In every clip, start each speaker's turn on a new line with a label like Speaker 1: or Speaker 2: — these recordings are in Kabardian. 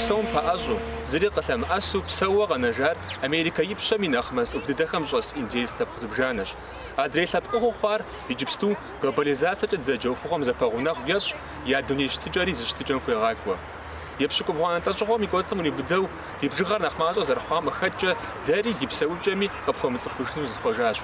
Speaker 1: псом пэӏэщӏэу, зыри къылъэмыӏэсу псэууэ къэнэжар Америкэ Ипщэм и нэхъ мэз ӏув дыдэхэм щӏэс индеец лъэпкъ зыбжанэщ. Адрей лъэпкъыгъуэу хъуар иджыпсту глобализацэкӏэ дызэджэ ӏуэхугъуэм зэпэгъунэгъу ещӏ, я дуней щытыкӏэри зы щытыкӏэм хуегъакӏуэ. Епщыкӏубгъуанэ лӏэщӏыгъуэм и кӏуэцӏым къриубыдэу ди бжыгъэр нэхъ мащӏэ зэрыхъуам къыхэкӏкӏэ дэри ди псэукӏэми къыпхуэмыцӏыхужыну зихъуэжащ.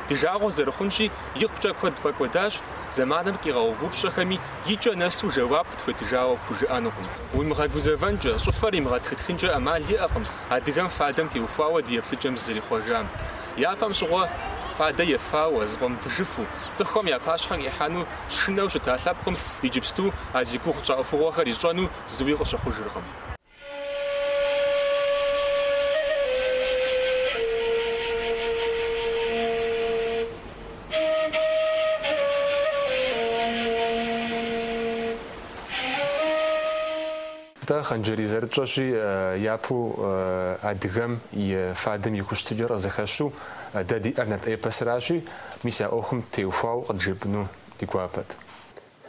Speaker 1: Ди жагъуэ зэрыхъунщи, икъукӏэ куэд тфӏэкӏуэдащ, зэманым къигъэув упщӏэхэми и кӏэ нэсу жэуап тхуетыжауэ пхужыӏэнукъым. Уимыгъэгузэвэнкӏэ, щӏыфэр имыгъэтхытхынкӏэ ӏэмал иӏэкъым адыгэм фадэм теухуауэ ди еплъыкӏэм зызэрихъуэжам. Япэм щыгъуэ фадэ ефауэ, зыфӏэмытыжыфу, цӏыхухэм я пащхьэ къихьэну шынэу щыта лъэпкъым иджыпсту а зи гугъу тщӏа ӏуэхугъуэхэр ищӏэну зыуи къыщыхъужыркъым. Нтӏэ, Хъанджэрий, зэрытщӏэщи, япэу адыгэм и фадэм и хущытыкӏэр къызыхэщу дэ диӏэр нарт эпосращи, мис а ӏуэхум теухуауэ къыджепӏэну ди гуапэт.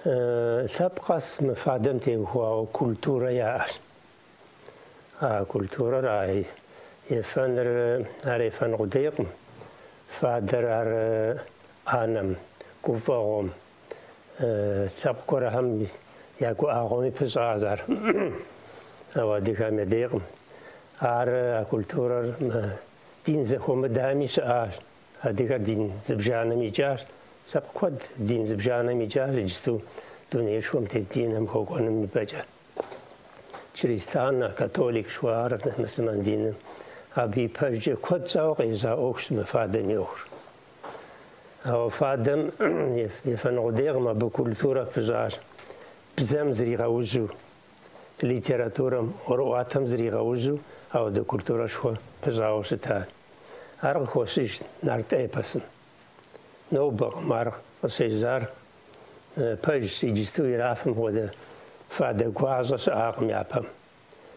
Speaker 2: Лъэпкъ къэс мы фадэм теухуауэ культурэ яӏэщ. А культурэр а ефэныр ар ефэн къудейкъым. Фадэр ар ӏэнэм, гуфӏэгъуэм, лъэпкъ гуэрхэм я гуӏэгъуэми пыщӏащ ар. Ауэ адыгэм я дейкъым. Ар а культурэр дин зэхуэмыдэхэми щыӏащ. Адыгэр дин зыбжанэм икӏащ. Лъэпкъ куэд дин зыбжанэм икӏащ иджысту дунеишхуэм тет диным хуэкӏуэным ипэкӏэ. Чыристанэ, католик жыхуаӏэр муслъымэн диным. Абы ипэжкӏэ куэд щӏауэ къежьа ӏуэхущ мы фадэм и ӏуэхур. Ауэ фадэм ефэн къудейкъым, абы культурэ пыщӏащ. Бзэм зригъэужьу, литературэм, ӏуэрыӏуатэм зригъэужьу ауэдэ культурэшхуэ пыщӏауэ щытащ. Ар къыхощыж нарт эпосым. Нобэкъым ар къыщежьар. Пэжщ, иджысту ирафым хуэдэ фадэ гуащӏэ щыӏакъым япэм.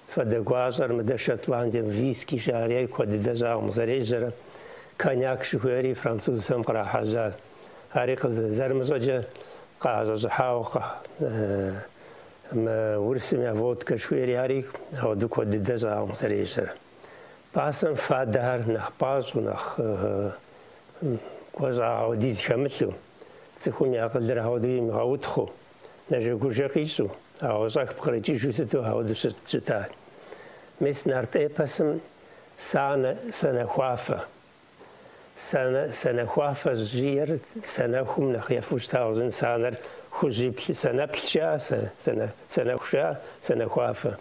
Speaker 2: Фадэ гуащӏэр мыдэ Шотландием виски жаӏэри куэд дыдэ щӏакъым зэрежьэрэ. Коньяк жыхуиӏэри французхэм кърахьэжьащ. Ари зэрымыщӏэкӏэ къаӏэщӏэщӏыхьауэ мы урысым я водкэ жыхуиӏэри ари ауэдэу куэд дыдэ щӏакъым зэрежьэрэ. Пасэм фадэхэр нэхъ пӏащӏэу, нэхъ гуащӏагъэ хуэдиз хэмылъу, цӏыхум и акъылыр ауэдэу имыгъэутхъуу, нэжэгужэ къищӏу, ауэ щӏэх пкърыкӏыжу сыту ауэдэу щыта. Мис нарт эпосым санэ, санэхуафэ. Санэ, санэхуафэ жиӏэр санэхум нэхъ ефэу щытауэ къыщӏэкӏын, санэр хужьи санэплъ жаӏэ, санэху жаӏэ, санэхуафэ.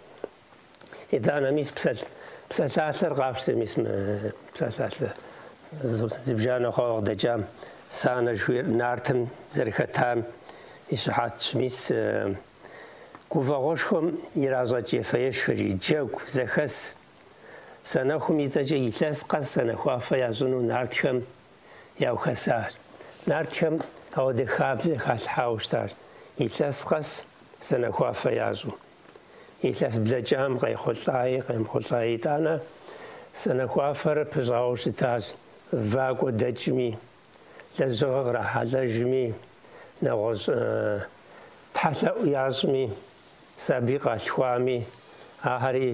Speaker 2: Итӏанэ мис псалъалъэр къафщтэ, мис мы псалъалъэ зыбжанэ хъуауэ къыдэкӏам санэ жыхуиӏэр нартым зэрыхэтам и щыхьэтщ. Мис гуфӏэгъуэшхуэм иращӏэкӏ ефэ-ешхэ жи, джэгу, зэхэс. Санэхум и цӏэкӏэ илъэс къэс санэхуафэ ящӏыну нартхэм яухэсащ. Нартхэм ауэдэ хабзэ халъхьауэ щытащ, илъэс къэс санэхуафэ ящӏу. Илъэс блэкӏам къехъулӏаи, къемыхъулӏаи итӏанэ санэхуафэр пыщӏауэ щытащ вакӏуэ дэкӏми, лэжьыгъэ кърахьэлӏэжми, нэгъуэщӏ тхьэлъэӏу ящӏми, сабий къалъхуами, ахэри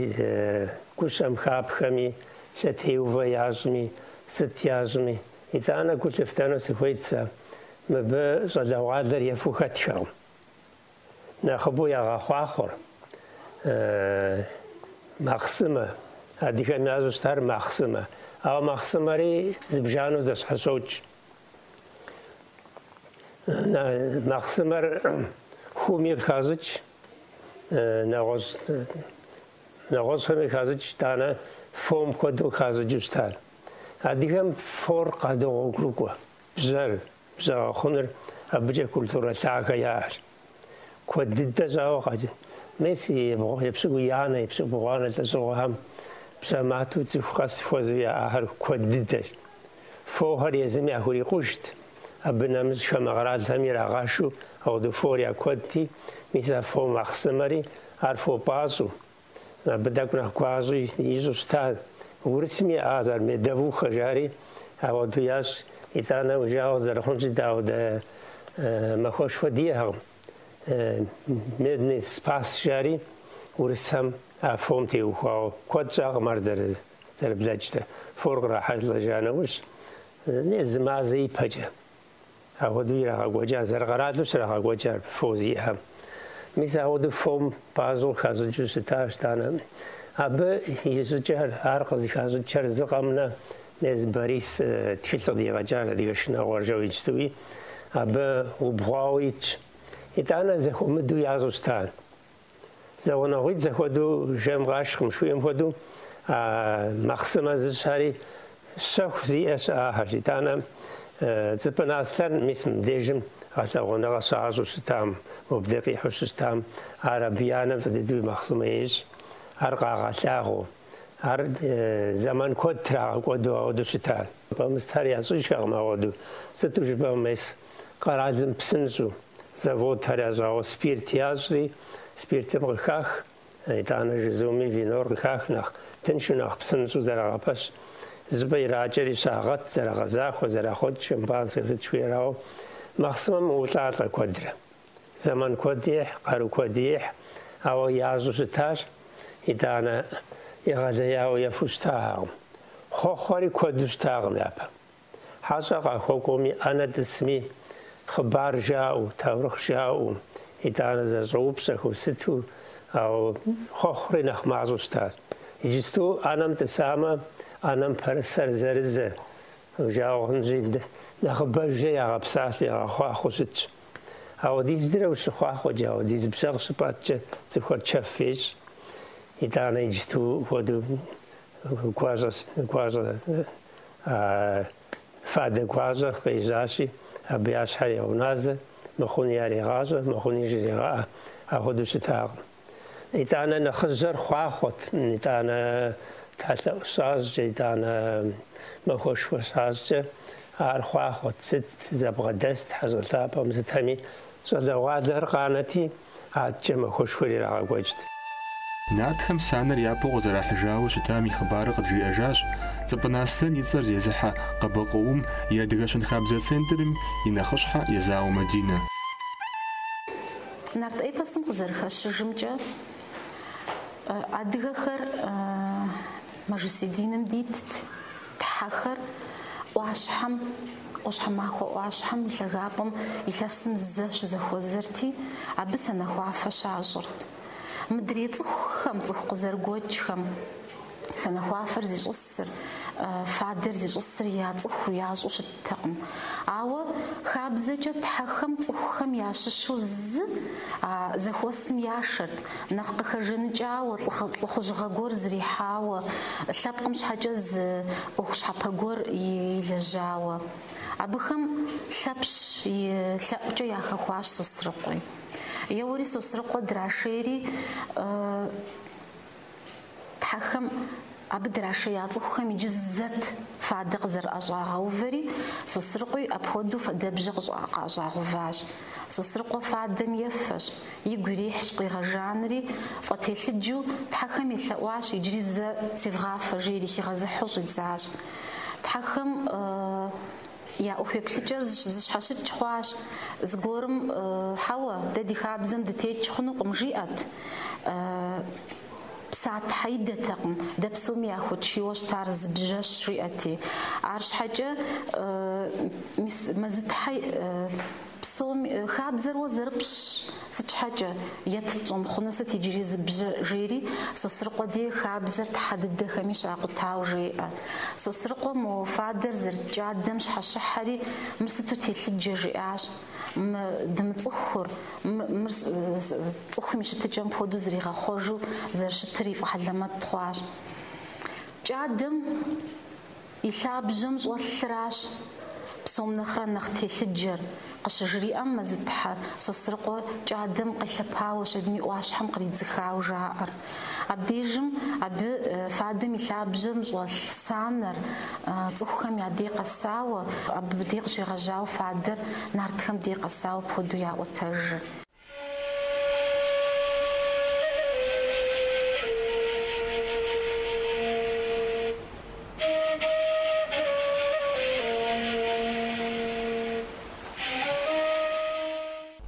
Speaker 2: гущэм хапхэми, лъэтеувэ ящӏми, сыт ящӏми. Итӏанэ гу лъыфтэну сыхуейт сэ, мыбы щӏалэгъуалэр ефэу хэтхэкъым. Нэхъыбэу ягъэхъуахъуэр махъсымэ. Адыгэм ящӏу щытар махъсымэ. Ауэ махъсымэри зыбжанэу зэщхьэщокӏ. Махъсымэр хуми къыхащӏыкӏ, нэгъуэщӏ нэгъуэщӏхэми къыхащӏыкӏ, итӏанэ фом хуэдэу къыхащӏыкӏыу щытар. Адыгэм фор къадогъуэгурыкӏуэ, бжьэр. Бжьэ гъэхъуныр абыкӏэ культурэ лъагэ яӏэщ. Куэд дыдэ щӏауэ къэкӏ. Мис епщыкӏуиянэ, епщыкӏубгъуанэ лӏэщӏыгъуэхэм бжьэ матэу цӏыху къэс хуэзэу яӏахэр куэд дыдэщ. Фохэр езым яхурикъужт, абы нэмыщӏ хамэ къэралхэм ирагъэшу ауэдэу фор я куэдти, мис а фо махъсымэри ар фо пӏащӏэу, абы тӏэкӏу нэхъ гуащӏи ищӏу щыта. Урысми яӏащ ар медовуха жари, ауэдэу ящӏ. Итӏанэ уи жагъуэ зэрыхъунщи, дэ ауэдэ махуэшхуэ диӏэкъым. Медный спас жари, урысхэм а фом теухуауэ куэд щӏакъым ар зэрыблэкӏтэ. Фор кърахьэлӏэжа нэужь, зы мазэ ипэкӏэ апхуэдэу ирагъэкӏуэкӏа, зэрыкъэралу щрагъэкӏуэкӏар фо зиӏэхэм. Мис апхуэдэу фом пӏащӏэу хащӏыкӏыу щытащ итӏанэ. Абы и щӏыкӏэр, ар къызыхащӏыкӏхэр зы къэмынэ, мес Борис тхылъ къыдигъэкӏар Адыгэ шынагъуэр жэуэ иджыстуи, абы убгъуауэ итщ. Итӏанэ зэхуэмыдэу ящӏу щыта. Зэгъунэгъуитӏ зэхуэдэу жэм къашкъым, жыхуиӏэм хуэдэу, а махъсымэ зыщӏхэри щэху зиӏэ щыӏахэщ. Итӏанэ Цӏыпӏынэ Аслъэн мис мыбдежым гъэлъэгъуэныгъэ щащӏу щытам, мобдей къихьу щыщытам, ар абы и анэм фӏы дыдэу и махъсымэ ещӏ, ар къагъэлъагъуэу, ар зэман куэд трагъэкӏуэду ауэдэу щыта. Пӏэмыстхэр ящӏыжхэкъым ауэдэу, сыту жыпӏэмэ мес къэралым псынщӏэу заводхэр ящӏауэ спирт ящӏри, спиртым къыхах, итӏанэ жызуми винор къыхах нэхъ тыншу, нэхъ псынщӏэу зэрагъэпэщ. Зыщӏыпӏэ иракӏэри щагъэт, зэрагъэзахуэ, зэрахъуэкӏ, шампанскэ сыт жыхуиӏэрауэ, махъсымэм улӏалӏэ куэдрэ. Зэман куэд ехь, къару куэд ехь, ауэ ящӏу щытащ, итӏанэ егъэлеяуэ ефэу щытахэкъым. Хъуэхъуэри куэду щытакъым япэм. Хьэщӏэ къахуэкӏуэми, ӏэнэ тӏысми, хъыбар жаӏэу, таурыхъ жаӏэу, итӏанэ зэщӏэупщӏэхэу сыту, ауэ хъуэхъури нэхъ мащӏэу щытащ. Иджысту ӏэнэм тӏысамэ, ӏэнэм пэрысэр зэрызэ жаӏэу хъунщи, нэхъыбэжкӏэ ягъэпсалъэу, ягъэхъуахъуэу щытщ. Ауэдизрэ ущыхъуахъуэкӏэ, ауэдиз бжьэ къыщыпӏэткӏэ цӏыхур чэф ещӏ. Итӏанэ иджысту хуэдэу гуащӏэ, гуащӏэ фадэ гуащӏэ къежьащи, абы я щхьэр егъуназэ, мыхъуни ярегъащӏэ, мыхъуни жрегъэӏэ, апхуэдэу щытакъым. Итӏанэ нэхъыжьыр хъуахъуэт, итӏанэ тхьэлъэӏу щащӏкӏэ, итӏанэ махуэшхуэ щащӏкӏэ ар хъуахъуэт, сыт зэбгъэдэст хьэщӏэ лъапӏэм сытхэми, щӏалэгъуалэр къанэти, адэкӏэ махуэшхуэр ирагъэкӏуэкӏт.
Speaker 1: Нартхэм санэр япэу къызэрахьыжауэ щытам и хъыбарыр къыджиӏэжащ Цӏыпӏынэ Аслъэн и цӏэр зезыхьэ КъБКъУ-м и Адыгэ щэнхабзэ центрым и нэхъыщхьэ Езауэ Мадинэ.
Speaker 3: Нарт эпосым къызэрыхэщыжымкӏэ, адыгэхэр мажусий диным дитт, тхьэхэр ӏуащхьэм, ӏуащхьэмахуэ ӏуащхьэм и лъагапӏэм илъэсым зэ щызэхуэзэрти, абы санэхуафэ щащӏырт. Мыдрей цӏыхухэм, цӏыху къызэрыгуэкӏхэм санэхуафэр зищӏысыр, фадэр зищӏысыр яцӏыхуу, ящӏу щыттэкъым. Ауэ хабзэкӏэ тхьэхэм цӏыхухэм ящыщу зы а зэхуэсым яшэрт, нэхъ къыхэжаныкӏауэ, лӏыхъужьыгъэ гуэр зрихьауэ, лъэпкъым щхьэкӏэ зы ӏуэху щхьэпэ гуэр илэжьауэ. Абыхэм Лъэпщ и лъэӏукӏэ яхэхуащ Сосрыкъуи. Еуэри Сосрыкъуэ драшейри, Тхьэхэм абы драшея цӏыхухэм иджы зэт фадэ къызэрыӏэщӏагъэувэри, Сосрыкъуи апхуэдэу фадэбжьэ къыщӏагъэуващ. Сосрыкъуэ фадэм ефэщ, игу ирихьщ, къигъэжанри, фӏэтелъыджэу тхьэхэм елъэӏуащ, иджыри зэ севгъафэ жери хигъэзыхьу щӏидзащ. Тхьэхэм я ӏуэху еплъыкӏэр зыщхьэщыкӏ хъуащ. Зыгуэрым, хьэуэ, дэ ди хабзэм дытекӏ хъунукъым, жиӏэт. Псатхьэ идэтэкъым, дэ псоми яхуэтшийуэ щытар зы бжьэщ, жиӏэти. Арщхьэкӏэ, мис Мэзытхьэ псоми хабзэр уэ зэрыпщӏщ, сыт щхьэкӏэ етт щӏэмыхъуну сыт иджыри зы бжьэ, жери Сосрыкъуэ дей хабзэр тхьэ дыдэхэми щакъутау жеӏэ. Сосрыкъуэ мо фадэр зэрыт кӏадэм щхьэщыхьэри, мыр сыту телъыджэ, жиӏащ. Мы дымыцӏыхур, мыр цӏыхум и щытыкӏэм хуэдэу зригъэхъуэжу зэрыщытыр ифӏэхьэлэмэт хъуащ. Кӏадэм и лъабжьэм щӏэлъыращ псом нэхърэ нэхъ телъыджэр, къыщыжриӏэм Мэзытхьэ Сосрыкъуэ кӏадэм къелъэпауэщ абыми ӏуащхьэм къридзыхауэ жаӏэр. Абдежым абы фадэм и лъабжьэм щӏэлъ санэр цӏыхухэм я дей къэсауэ, абы дей къыщегъэжьауэ фадэр нартхэм дей къэсауэ апхуэдэу яӏуэтэжыр.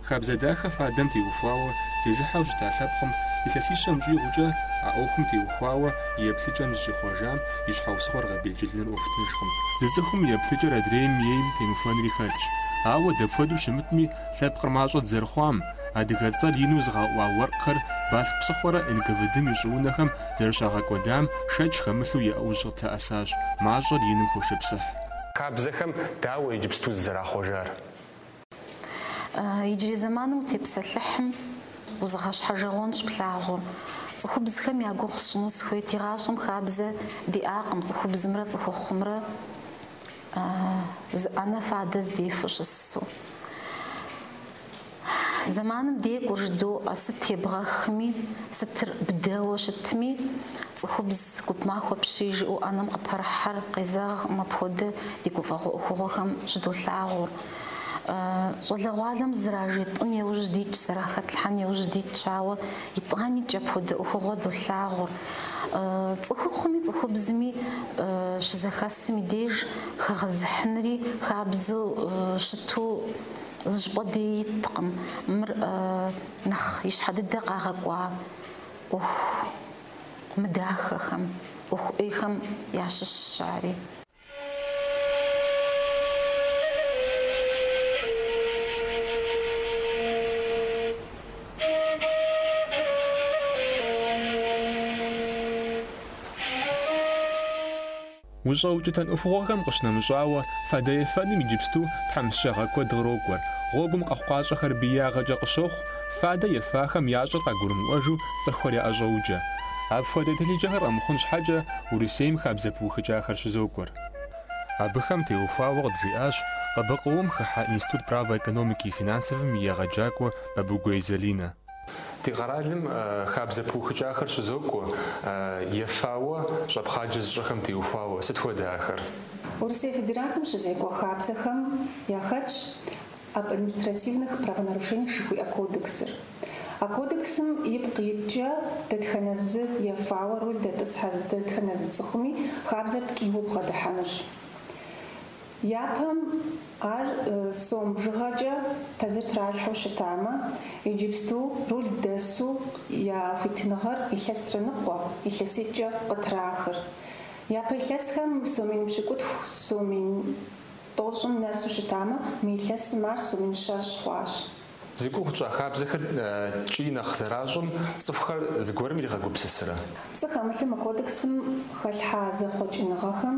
Speaker 1: Хабзэ дахэ фадэм теухуауэ зезыхьэу щыта лъэпкъым илъэсищэм щӏигъукӏэ а ӏуэхум теухуауэ и еплъыкӏэм зыщӏихъуэжам и щхьэусыгъуэр гъэбелджылыныр ӏуэху тыншкъым. Зы цӏыхум и еплъыкӏэр адрейм ейм темыхуэнри хэлъщ. Ауэ дапхуэдэу щымытми, лъэпкъыр мащӏэ дызэрыхъуам, адыгэ цӏэр ину зыгъэӏуа уэркъхэр Балъкъ псыхъуэрэ НКВД-м и щӏыунэхэм зэрыщагъэкӏуэдам шэч хэмылъу и ӏэужь къытлъэӏэсащ, мащӏэр иным хошыпсыхь. Хабзэхэм дауэ иджыпсту зызэрахъуэжар?
Speaker 3: Иджырей зэманым утепсэлъыхьым, узыгъэщхьэжэгъуэнщ плъагъур. Цӏыхубзхэм я гугъу сщӏыну сыхуейт, игъащӏэм хабзэ диӏакъым цӏыхубзымрэ цӏыхухъумрэ зы ӏэнэ фадэ здефэу щысу. Зэманым декӏур жыдоӏэ, сыт ебгъэхми, сытыр бдэуэ щытми, цӏыхубз гуп махуэ апщий жиӏэу ӏэнэм къыпэрыхьэр къезэгъкъым, апхуэдэ ди гуфӏэгъуэ ӏуэхугъуэхэм щыдолъагъур. Щӏалэгъуалэм зэражетӏын яужь дитщ, зэрахэтлъхьэн яужь дитщ, ауэ итӏаникӏ апхуэдэ ӏуэхугъуэ долъагъур. Цӏыхухъуми цӏыхубзми щызэхэсым и деж хэгъэзыхьынри хабзэу щыту зыщӏыпӏэ дей иткъым. Мыр нэхъ ищхьэ дыдэ къагъэкӏуа ӏуэху мыдахэхэм, ӏуэху ӏейхэм ящыщщ ари.
Speaker 1: Ущӏэукӏытэн ӏуэхугъуэхэм къыщынэмыщӏауэ, фадэ ефэным иджыпсту тхьэмыщкӏагъэ куэд кърокӏуэр. Гъуэгум къэхъукъащӏэхэр абы и ягъэкӏэ къыщохъу, фадэ ефахэм ящӏэр къагурымыӏуэжу цӏыхухэр яӏэщӏоукӏэ. Апхуэдэ телъыджэхэр къэмыхъун щхьэкӏэ, Урысейм хабзэ пыухыкӏахэр щызокӏуэр. Абыхэм теухуауэ къыджиӏащ КъБКъУ-м хыхьэ Институт права экономики и финансовым и егъэджакӏуэ Бабыгуей Залинэ. Ди къэралым хабзэ пыухыкӏахэр щызокӏуэ, ефауэ щӏэпхъаджэ зыщӏэхэм теухуауэ. Сыт хуэдэ ахэр?
Speaker 4: Урысей Федерацэм щызекӏуэ хабзэхэм яхэтщ Об административных правонарушениях жыхуиӏэ кодексыр. А кодексым ипкъ иткӏэ дэтхэнэ зы ефауэ руль дэтӏысхьэ дэтхэнэ зы цӏыхуми хабзэр ткӏийуэ бгъэдыхьэнущ. Япэм ар сом бжыгъэкӏэ тазыр тралъхьэу щытамэ, иджыпсту руль дэсу я хуитыныгъэр илъэсрэ ныкъуэ, илъэситӏкӏэ къытрахыр. Япэ илъэсхэм сом мин пщыкӏутху, сом мин тӏощӏым нэсу щытамэ, мы илъэсым ар сом мин щэщӏ хъуащ.
Speaker 1: Зи гугъу тщӏа хабзэхэр ткӏий нэхъ зэращӏым цӏыхухэр зыгуэрым иригъэгупсысрэ?
Speaker 4: Пцӏы хэмылъу мы кодексым хэлъхьа зэхъуэкӏыныгъэхэм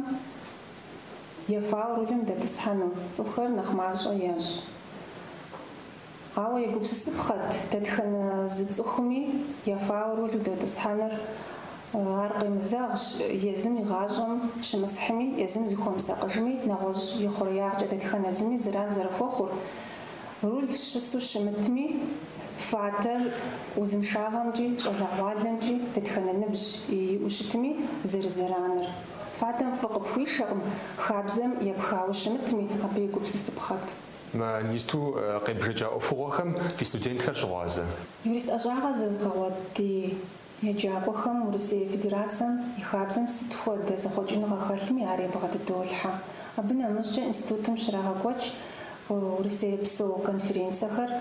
Speaker 4: ефауэ рулым дэтӏысхьэну цӏыхухэр нэхъ мащӏэ ещӏ. Ауэ егупсысыпхъэт дэтхэнэ зы цӏыхуми ефауэ рулу дэтӏысхьэныр ар къемызэгъщ, езым и гъащӏэм щымысхьми, езым зыхуэмысакъыжми, нэгъуэщӏ и хъуреягъкӏэ дэтхэнэ зыми зэран зэрыхуэхъур, руль щысу щымытми, фадэр узыншагъэмкӏи, щӏалэгъуалэмкӏи, дэтхэнэ ныбжь иӏэу щытми зэрызэраныр. Фадэм фӏы къыпхуишэкъым, хабзэм епхауэ щымытми, абы егупсысыпхъэт.
Speaker 1: Мы иджыпсту къебжэкӏа ӏуэхугъуэхэм фи студентхэр щыгъуазэ?
Speaker 4: Юрист ӏэщӏагъэ зэзыгъэгъуэт ди еджакӏуэхэм Урысей Федерацэм и хабзэм сыт хуэдэ зэхъуэкӏыныгъэ хэлъми ар ябгъэдыдолъхьэ. Абы нэмыщӏкӏэ институтым щрагъэкӏуэкӏ урысейпсо конференцэхэр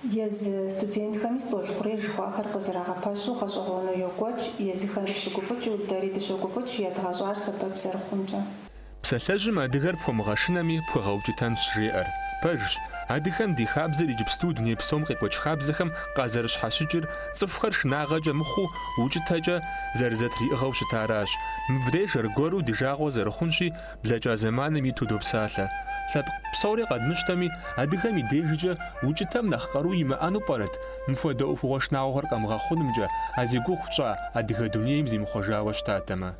Speaker 4: езы студентхэми стӏол хъурей жыхуаӏэхэр къызэрагъэпэщу гъэщӏэгъуэну йокӏуэкӏ, езыхэри щыгуфӏыкӏыу, дэри дыщогуфӏыкӏ едгъэщӏар сэбэп зэрыхъумкӏэ.
Speaker 1: Псалъэжьым адыгэр пхуэмыгъэшынэми, пхуэгъэукӏытэнщ, жеӏэр. Пэжщ, адыгэм ди хабзэр иджыпсту дуней псом къекӏуэкӏ хабзэхэм къазэрыщхьэщыкӏыр цӏыхухэр шынагъэкӏэ мыхъуу, укӏытэкӏэ зэрызэтриӏыгъэу щытаращ. Мыбдеж аргуэру ди жагъуэ зэрыхъунщи, блэкӏа зэманым иту допсалъэ. Лъэпкъ псори къэдмыщтэми, адыгэм и дежкӏэ укӏытэм нэхъ къару имыӏэну пӏэрэт мыпхуэдэ ӏуэхугъуэ шынагъуэхэр къэмыгъэхъунымкӏэ, а зи гугъу тщӏа адыгэ дунейм зимыхъуэжауэ щытатэмэ?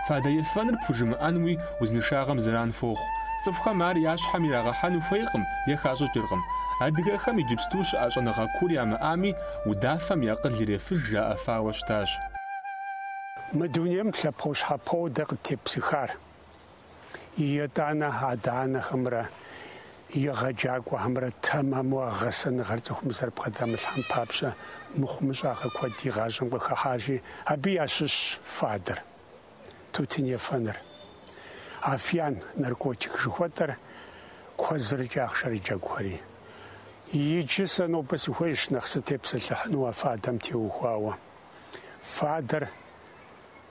Speaker 1: Фадэ ефэныр пхужымыӏэнуи узыншагъэм зэран хуохъу. Цӏыхухэм ар я щхьэм ирагъэхьэну хуейкъым е хащӏыкӏыркъым. Адыгэхэм иджыпсту щыӏэ щӏэныгъэ куур ямыӏами, удафэм и акъыл ирефыж жаӏэфауэ щытащ.
Speaker 2: Мы дунейм лъэпощхьэпо дэ къыттепсыхар. Етӏанэ адэ-анэхэмрэ егъэджакӏуэхэмрэ тэмэму а гъэсэныгъэр цӏыхум зэрыбгъэдамылъхьэм папщӏэ мыхъумыщӏагъэ куэд и гъащӏэм къыхыхьащи, абы ящыщщ фадэр, тутын ефэныр, афиян, наркотик жыхуэтӏэр, куэзыркӏэ ахъшэрыджэгухэри.
Speaker 5: Иджы сэ нобэ сыхуейщ нэхъ сытепсэлъыхьыну а фадэм теухуауэ. Фадэр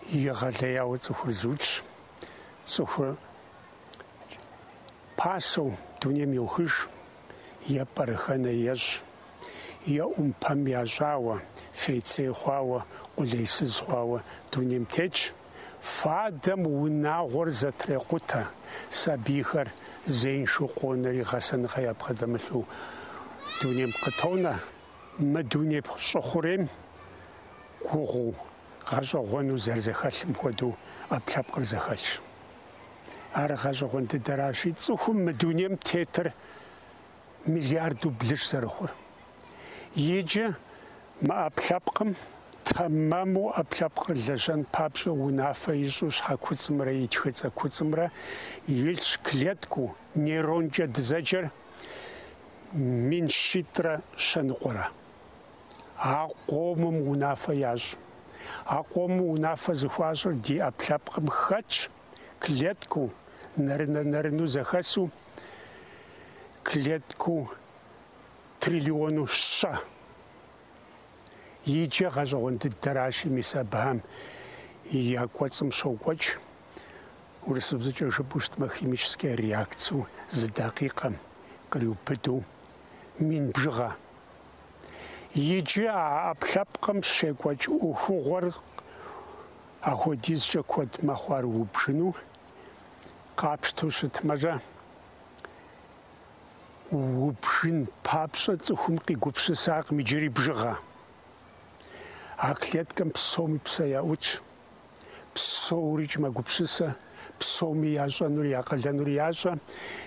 Speaker 5: егъэлеяуэ цӏыхур зыукӏщ, цӏыхур пасэу дунейм йохыж, е пӏэрыхэнэ ещӏ, е ӏумпэм ящӏауэ, фейцей хъуауэ, къулейсыз хъуауэ дунейм тетщ. Фадэм унагъуэр зэтрекъутэ, сабийхэр зеиншэу къонэри гъэсэныгъэ ябгъэдэмылъу дунейм къытонэ. Мы дуней щӏы хъурейм гугъуу, гъэщӏэгъуэну зэрызэхэлъым хуэдэу ӏэпкълъэпкъыр зэхэлъщ. Ар гъэщӏэгъуэн дыдэращи, цӏыхум мы дунейм тетыр миллиарду блыщ зэрыхъур. Иджы мы ӏэпкълъэпкъым тэмэму ӏэпкълъэпкъыр лэжьэн папщӏэ унафэ ищӏу щхьэ куцӏымрэ и тхыцӏэ куцӏымрэ илъщ клеткэу нейронкӏэ дызэджэр 790. А къомым унафэ ящӏ. А къомым унафэ зыхуащӏыр ди ӏэпкълъэпкъым хэтщ клеткэу, нэрынэ-нэрынэу зэхэсу, клеткэу триллиону щэ. Иджы гъэщӏэгъуэн дыдэращи, мис абыхэм я кӏуэцӏым щокӏуэкӏ, урысыбзэкӏэ жыпӏэу щытмэ, химическэ реакцэу зы дакъикъэм къриубыдэу мин бжыгъэ. Иджы а ӏэпкълъэпкъым щекӏуэкӏ ӏуэхугъуэр ахуэдизкӏэ куэд мэхъу ар убжыну, къапщтэу щытмэщӏэ, убжын папщӏэ цӏыхум къигупсысакъым иджыри бжыгъэ. А клеткэм псоми псэ яӏутщ, псорикӏ мэгупсысэ, псоми ящӏэнур, я къалэнур ящӏэ,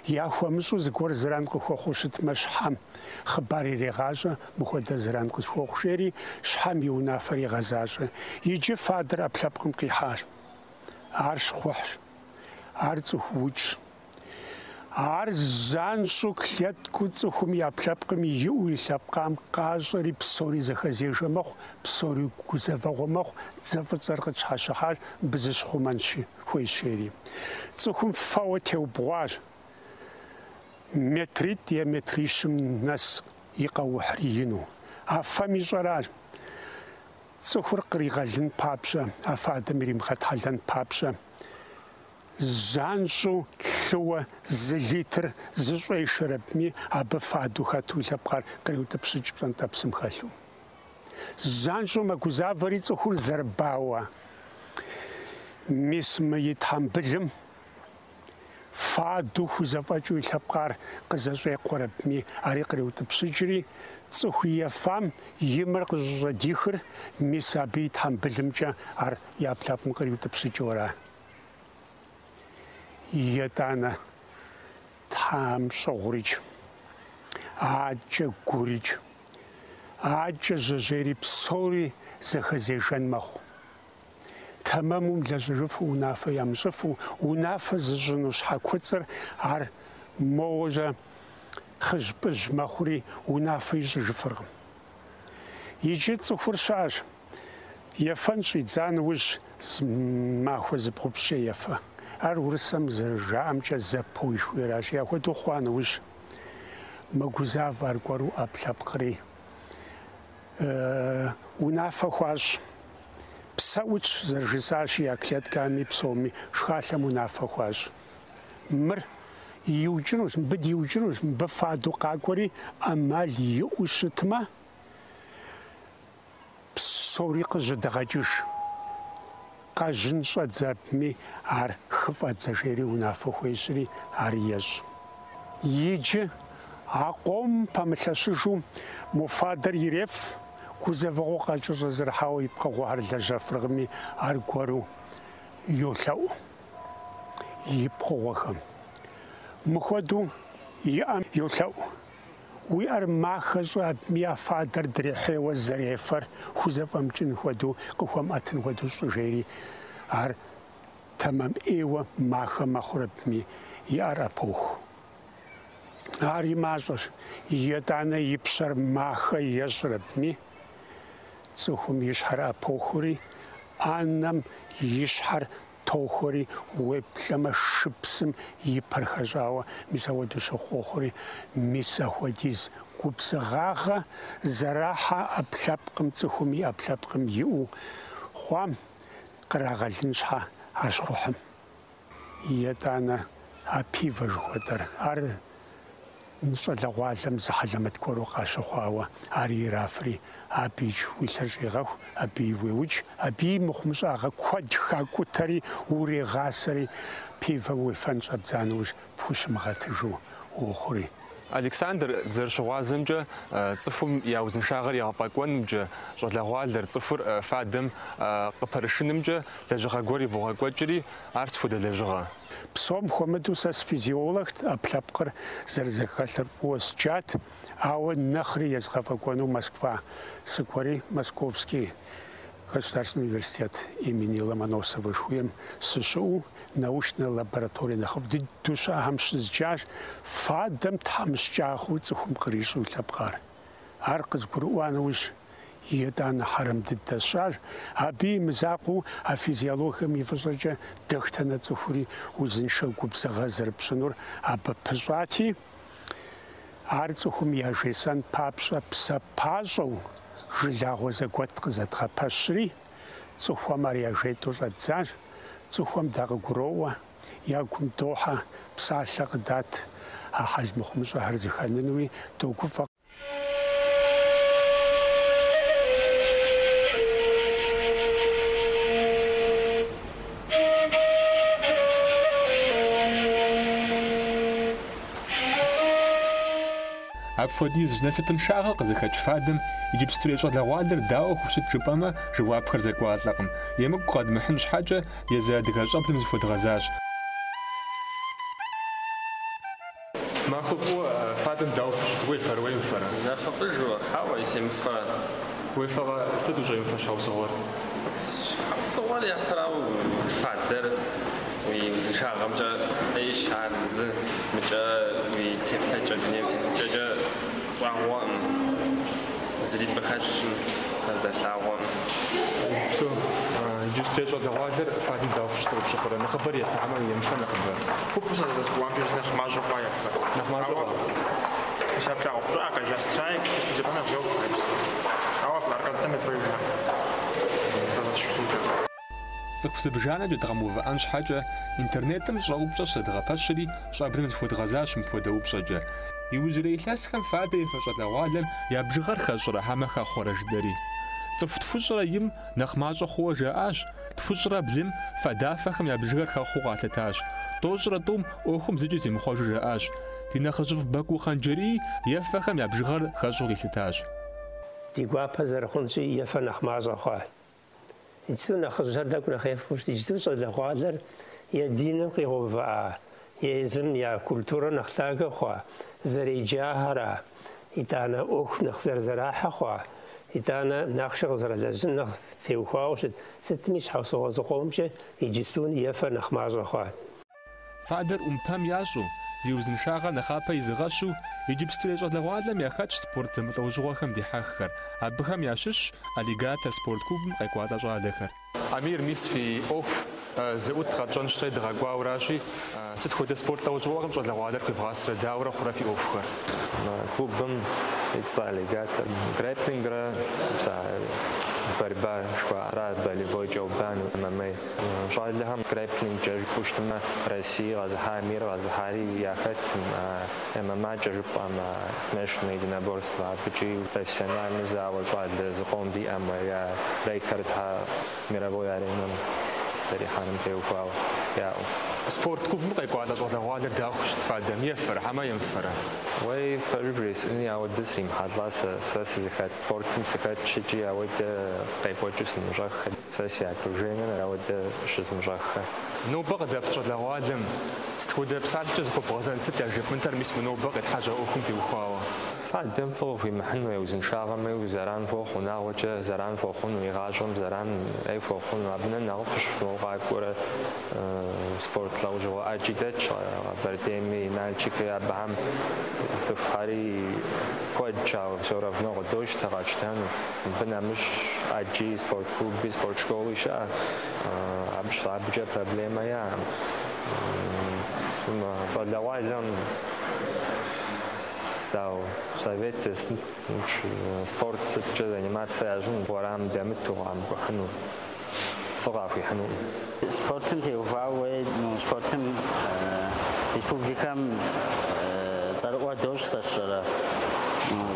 Speaker 5: яхуэмыщӏу зыгуэр зэран къыхуэхъуу щытмэ, щхьэм хъыбар ирегъащӏэ, мыхуэдэ зэран къысхуохъу жери, щхьэм и унафэр егъэзащӏэ. Иджы фадэр ӏэпкълъэпкъым къихьащ. Ар щхъухьщ, ар цӏыху укӏщ. Ар занщӏэу клеткэу цӏыхум и ӏэпкълъэпкъым иӏэу илъэпкъам къащӏэри псори зэхэзежэ мэхъу, псори гузэвэгъуэ мэхъу, дзэ фӏыцӏэр къытщхьэщыхьащ, мыбы зыщыхъумэн хуейщ жери. Цӏыхум фэуэ теубгъуащ метритӏ е метрищым нэс и къэухьыр ину. А фэм ищӏэращ. Цӏыхур къригъэлын папщӏэ, а фадэм иримыгъэтхьэлэн папщӏэ. Занщӏэу лъыуэ зы литр зыщӏешэр абыми, абы фадэу хэту илъэпкъар къреутӏыпщыкӏ пщӏэнтӏэпсым хэлъу. Занщӏэу мэгузавэри цӏыхур зэрыбауэ. Мис мы и тхьэмбылым фадэу хузэфӏэкӏыу илъэпкъар къызэщӏекъуэр абыми, ари къреутӏыпщыкӏри, цӏыху ефам и мэр къыщӏыжьэдихыр мис абы и тхьэмбылымкӏэ ар и ӏэпкълъэпкъым къриутӏыпщыкӏыу ара. Етӏанэ тхьэмщӏыгъурикӏ, адэкӏэ гурикӏ, адэкӏэ жьэжьейри псори зэхэзежэн мэхъу. Тэмэму мылэжьэжыфу, унафэ ямыщӏыфу, унафэ зыщӏыну щхьэ куцӏыр ар моуэщӏэ хъыжьпӏыжь мэхъури унафэ ищӏыжыфыркъым. Иджы цӏыхур щыӏэщ. Ефэн щӏидза нэужь зы махуэ зыбгъупщӏкӏэ ефэ. Ар урысхэм зэрыжаӏэмкӏэ запой жыхуиӏэращи, апхуэдэу хъуа нэужь, мэгузавэ аргуэру ӏэпкълъэпкъри. Унафэ хуащӏ. Псэ ӏутщ, зэрыжысӏащи, а клеткэми псоми шхалъэм унафэ хуащӏ. Мыр иукӏынущ, мыбы диукӏынущ, мыбы фадэу къакӏуэри ӏэмал иӏэу щытмэ, псори къыжьэдэгъэкӏыж. Къэжьын щӏэдзэ абыми, ар хыфӏэдзэ жери унафэ хуещӏри, ар ещӏ. Иджы а къомым пэмылъэщыжу мо фадэр иреф, гузэвэгъуэ къакӏэщӏэзэрыхьауэ и пкъыгъуэхэр лэжьэфыркъыми, аргуэру йолъэӏу и пкъыгъуэхэм. Мыхуэдэу и ӏэм йолъэӏу. Уи ӏэр махэ щӏы абыми а фадэр дрихьейуэ зэрефэр хузэфӏэмыкӏын хуэдэу, къыхуэмыӏэтын хуэдэу щӏы жери, ар тэмэм ӏейуэ махэ мэхъур абыми и ӏэр ӏэпоху. Ар и мащӏэщ. Етӏанэ и пщэр махэ ещӏыр абыми, цӏыхум и щхьэр ӏэпохури, ӏэнэм и щхьэр. тохуэри, уеплъэмэ, шыпсым и пэр хэщӏауэ, мис ауэдэу щыхъу къохъури, мис ахуэдиз губзыгъагъэ зэрахьэ ӏэпкълъэпкъым, цӏыхум и ӏэпкълъэпкъым иӏэу хъуам кърагъэлын щхьэ а щхъухьым. Етӏанэ а пиво жыхуэтӏэр, ар щӏалэгъуалэм зы хьэлэмэт гуэру къащыхъуауэ, ар ирафри, абыикӏ уи лъэр щӏегъэху, абыи уеукӏ, абыи мыхъумыщӏагъэ куэд хакӏутэри, урегъасэри, пивэ уефэн щӏэбдза нэужь пхущымыгъэтыжу уохъури.
Speaker 1: Александр, дызэрыщыгъуазэмкӏэ, цӏыхум я узыншагъэр егъэфӏэкӏуэнымкӏэ, щӏалэгъуалэр, цӏыхур фадэм къыпэрышынымкӏэ лэжьыгъэ гуэр ивогъэкӏуэкӏри, ар сыт хуэдэ лэжьыгъэ?
Speaker 5: Псом хуэмыдэу сэ сыфизиологт, ӏэпкълъэпкъыр зэрызэхэлъыр фӏыуэ сджат, ауэ нэхъри езгъэфӏэкӏуэну Москва сыкӏуэри, Московский государственный университет имени Ломоносова жыхуиӏэм сыщыӏэу, научнэ лабораторие нэхъыфӏ дыдэу щыӏэхэм щызджащ, фадэм тхьэмыщкӏагъэу цӏыхум кърищӏу лъэпкъар. Ар къызгурыӏуа нэужь, етӏанэ хьэрэм дыдэ сщӏащ. Абы и мызакъуэу а физиологием и фӏыщӏэкӏэ дэтхэнэ цӏыхури узыншэ губзыгъэ зэрыпщӏынур абы пыщӏати, ар цӏыхум яжесӏэн папщӏэ псапащӏэу жылагъуэ зэгуэт къызэдгъэпэщри, цӏыхухэм ар яжетӏэу щӏэддзащ. Цӏыхухэм дакъыгуроӏуэ, я гум дохьэ, псалъэ къыдат а хьэл мыхъумыщӏэхэр зыхэнынуи догуфӏэ.
Speaker 1: Апхуэдиз насыпыншагъэ къызыхэкӏ фадэм иджыпстурей щӏалэгъуалэр дауэ хущыт жыпӏэмэ, жэуапхэр зэкӏуалӏэкъым. Емыкӏу къэдмыхьын щхьэкӏэ, езы адыгэ щӏэблэм зыхуэдгъэзащ. Махуэ фӏыуэ фадэм дауэ хущыт, уефэрэ, уемыфэрэ?
Speaker 6: Нэхъыфӏыжу, хьэуэ, семыфэ.
Speaker 1: Уефэкъэ, сыт ущӏемыфэ щхьэусыгъуэр?
Speaker 6: Щхьэусыгъуэр япэрауэ фадэр уи узыншагъэмкӏэ ӏейщ, ар зы, мыкӏэ уи теплъэкӏэ, дунейм тетыкӏэкӏэ щӏагъуэкъым, зыри фӏы хэлъым, здэслъагъуэм.
Speaker 1: Псо, иджыпстурей щӏалэгъуалэр фадэм дауэ хущыту къыпщыхъурэ? Нэхъыбэр ефэ хьэмэ емыфэ нэхъыбэ?
Speaker 7: Гупу сэ зэзгуэуамкӏэ нэхъ мащӏэ хъуа ефэр.
Speaker 1: Нэхъ мащӏэ хъуа?
Speaker 7: Мис а плъагъу пщӏыӏэ къежьа страйк, тест нэхъ йофэ иджыпсту. Ауэ аркъэ дыдэм ефэжхэм. Сэ зэсщыхъумкӏэ.
Speaker 1: Цӏыху зыбжанэкӏэ дыкъэмыувыӏэн щхьэкӏэ, интернетым щӏэупщӏэ щызэдгъэпэщри, щӏэблэм зыхуэдгъэзащ мыпхуэдэ упщӏэкӏэ. Иужьрей илъэсхэм фадэ ефэ щӏалэгъуалэм я бжыгъэр хэщӏрэ хьэмэ хэхъуэрэ жытӏэри. Цӏыху 2 им нэхъ мащӏэ хъууэ жаӏащ, 2 блым фадафэхэм я бжыгъэр хэхъуэу къалъытащ. 92-м ӏуэхум зыкӏи зимыхъуэжу жаӏащ. Ди нэхъыжьыфӏ Бакӏуу Хъанджэрий ефэхэм я бжыгъэр хэщӏу къилъытащ.
Speaker 2: Ди гуапэ зэрыхъунщи, ефэ нэхъ мащӏэ хъуа. Иджыпсту нэхъыжьхэр тӏэкӏу нэхъ ефэу щыт. Иджыпсту щӏалэгъуалэр е диным къигъэувыӏа, е езым я культурэр нэхъ лъагэ хъуа, зэреджахэра, итӏанэ ӏуэху нэхъ зэрызэрахьэ хъуа, итӏанэ ахъшэ къызэралэжьын нэхъ теухуауэ щыт. Сытми щхьэусыгъуэ зыкъомкӏэ иджыпсту ефэр нэхъ мащӏэ хъуа.
Speaker 1: Фадэр ӏумпэм ящӏу, зи узыншагъэр нэхъапэ изыгъэщу, иджыпстурей щӏалэгъуалэм яхэтщ спорт зэмылӏэужьыгъуэхэм дихьэххэр. Абыхэм ящыщщ Аллигатор спорт клубым къекӏуалӏэ щӏалэхэр. Амир, мис фи ӏуэху зыӏут къэтщӏэн щхьэ дыгъэкӏуауращи, сыт хуэдэ спорт лӏэужьыгъуэхэм щӏалэгъуалэр хуевгъасэрэ, дауэрэ хъурэ фи ӏуэхухэр?
Speaker 8: Клубым и цӏэ Аллигатор. Грэпплингрэ борьба жыхуаӏэра, болевой кӏэубан, ММА. Щӏалэхэм грэпплингкӏэ жыпӏэу щытмэ, Россия къэзыхьа, мир къэзыхьари яхэт, ММА-кӏэ жыпӏэмэ, смешанное единоборство, абыкӏи профессиональнэу зауэ щӏалэ зыкъом диӏэм я рекордхэр мировой аренэм зэрихьэным теухуауэ яӏэу.
Speaker 1: Спорт клубым къекӏуалӏэ щӏалэгъуалэр дауэ хущыт фадэм, ефэрэ хьэмэ емыфэрэ?
Speaker 8: Уей, пэжу бжесӏэни, ауэдэ сримыхьэлӏа сэ сызыхэт спортым сыхэтщ икӏи ауэдэ къекӏуэкӏыу сымыщӏэххэ. Сэ си окружением ауэдэ щызмыщӏэххэ.
Speaker 1: Нобэ къыдэплъ щӏалэгъуалэм сыт хуэдэ псалъэкӏэ зыхуэбгъэзэн, сыт яжепӏэнтэр мис мы нобэ къетхьэжьа ӏуэхум теухуауэ?
Speaker 8: Фадэм фӏы къыхуимыхьыну, я узыншагъэм ӏейуэ зэран хуохъу, унагъуэкӏэ зэран хуэхъуну, и гъащӏэм зэран ӏей хуэхъуну. Абы нэ нэхъыфӏщ моуэ къакӏуэрэ спорт лӏэужьыгъуэ ӏэджи дэтщ Къэбэрдейми, Налшыкри абыхэм цӏыхухэри куэдщ, ауэ всё равно къыдощтэ къатщтэну. Мыбы нэмыщӏ ӏэджи спорт клуби, спорт школи щыӏэ, абыкӏэ проблемэ яӏэм. Щӏалэгъуалэм дауэ совет спорт сыткӏэ заниматься ящӏын, уэрам дэмыту къамыкӏухьыну, фӏы къахуихьынукъым.
Speaker 9: Спортым теухуауэ, спортым республикэм цӏэрыӏуэ дощӏ сэ сщӏэрэ.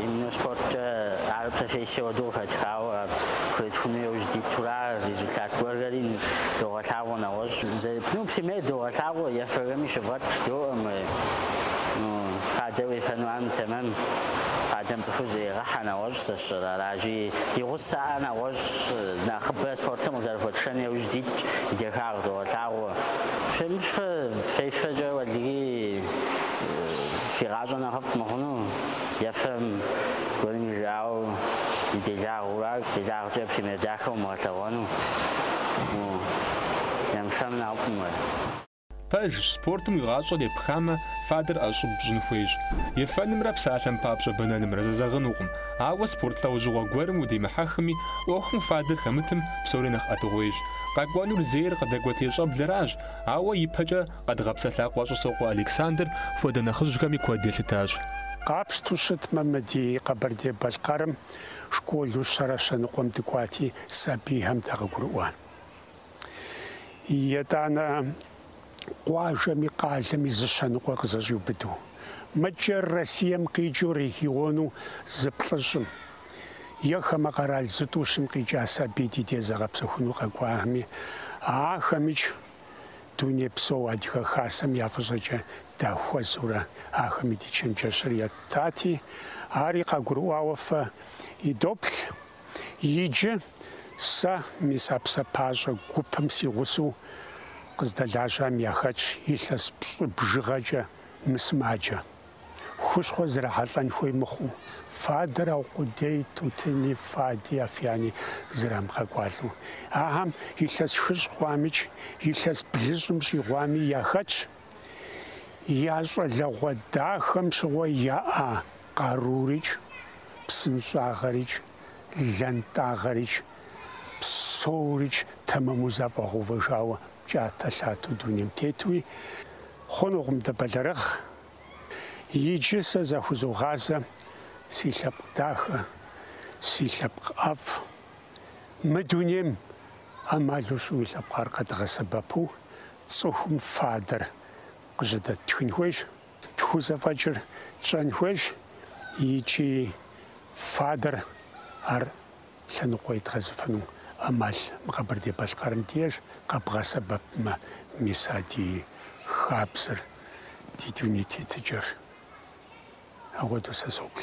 Speaker 9: Именно спорткӏэ ар профессие хуэдэу къыхэтхауэ хуетхуну иужь дитура результат гуэрхэри догъэлъагъуэ нэгъуэщӏ. Ну, пример догъэлъагъуэ, ефэхэми щывгъэт жыдоӏэ мы. Ну, фадэ уефэну ар тэмэм. Фадэм цӏыхур зрегъэхьэ нэгъуэщӏ сэ сщӏэрэ. Аращи, ди гъусэӏэ нэгъуэщӏ нэхъыбэ спортым къызэрыхуэтшэн иужь дитщ, и дахагъ догъэлъагъуэ. Фемыфэ, фефэкӏэ уэлэхьи фи гъащӏэ нэхъыфӏ мыхъуну, ефэм зыгуэрым и жыӏауэ и делагъыура, делагъкӏэ пример дахэ умыгъэлъэгъуэну. Емыфэм нэхъыфӏым уэ.
Speaker 1: Пэжщ, спортым уи гъащӏэр епхамэ, фадэр ӏэщӏыб пщӏын хуейщ. Ефэнымрэ псалъэм папщӏэ бэнэнымрэ зэзэгъынукъым. Ауэ спорт лӏэужьыгъуэ гуэрым удимыхьэхми, ӏуэхум фадэр хэмытым псори нэхъ ӏэтыгъуейщ. Къэкӏуэнур зейр къыдэкӏуэтей щӏэблэращ, ауэ ипэкӏэ къэдгъэпсэлъа Къуэщӏысокъуэ Александр хуэдэ нэхъыжьхэми куэд елъытащ.
Speaker 5: Къапщту щытмэ, мы ди Къэбэрдей-Балъкъэрым школу 150 дыкӏуати, сабийхэм дакъыгурыӏуа. Етӏанэ къуажэми къалэми 100 къызэщӏиубыдэу. Мыкӏэ Россием къикӏыу региону 30-м е хамэ къэрал 2 къикӏа сабий ди дей зыгъэпсэхуну къэкӏуахэми, ахэмикӏ дунейпсо Адыгэ Хасэм я фӏыщӏэкӏэ дахуэзурэ ахэми ди чэнджэщыр еттати, ари къагурыӏуауэ фэ идоплъ. Иджы сэ мис а псапащӏэ гупым си гъусэу къыздэлажьам яхэтщ илъэс 5 бжыгъэкӏэ мысымаджэ. Хущхъуэ зрахьэлӏэн хуей мыхъуу, фадэр аукъудей, тутыни, фади, афияни зрамыгъэкӏуалӏэу. Ахэм илъэс 10 хъуамикӏ, илъэс 20 щӏигъуами яхэтщ. Я щӏалэгъуэ дахэм щыгъуэ яӏа къарурикӏ, псынщӏагъэрикӏ, лантӏагъэрикӏ, псорикӏ тэмэму зэфӏэгъэувэжауэ пкӏатэ-лъатэу дунейм тетуи, хъунукъым дыбэлэрыгъ. Иджы сэ захузогъазэ си лъэпкъ дахэ, си лъэпкъ ӏэфӏ. Мы дунейм ӏэмалу щыӏэу илъэпкъар къэдгъэсэбэпу цӏыхум фадэр къыжьэдэттхын хуейщ, тхузэфӏэкӏыр тщӏэн хуейщ, икӏи фадэр ар лъэныкъуэ едгъэзыфыну ӏэмал мы Къэбэрдей-Балъкъэрым деж къэбгъэсэбэпмэ, мис а ди хабзэр, ди дуней тетыкӏэр. Апхуэдэу сэ соплъ.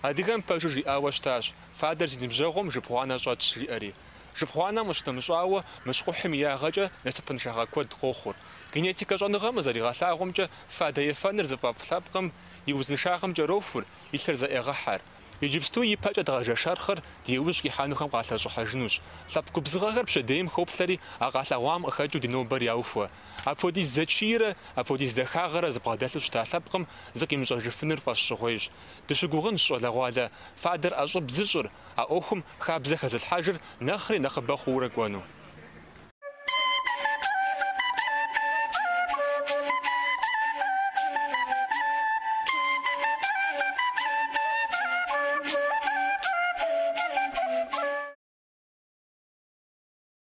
Speaker 1: Адыгэм пэжу жиӏауэ щытащ, фадэр зи ныбжьэгъум жып гъуанэ щӏэтщ, жиӏэри. Жып гъуанэм къыщынэмыщӏауэ, мы щхъухьым и ягъэкӏэ насыпыншагъэ куэд къохъур. Генетикэ щӏэныгъэм къызэригъэлъагъуэмкӏэ, фадэ ефэныр зыфӏэфӏ лъэпкъым и узыншагъэм кӏэрохур, и лъыр зэӏегъэхьэр. Иджыпсту ипэкӏэ дгъэжэ шэрхъыр ди иужь къихьэнухэм къалъэщӏыхьэжынущ. Лъэпкъ губзыгъэхэр пщэдейм хоплъэри, а къалъэгъуам къыхэкӏыу ди нобэр яухуэ. Апхуэдиз зэчийрэ, апхуэдиз дахагъэрэ зыбгъэдэлъу щыта лъэпкъым зыкъимыщӏэжыфыныр фӏэщщӏыгъуейщ. Дыщыгугъынщ щӏалэгъуалэ фадэр ӏэщӏыб зыщӏыр, а ӏуэхум хабзэ хэзылъхьэжыр нэхъри нэхъыбэ хъуурэ кӏуэну.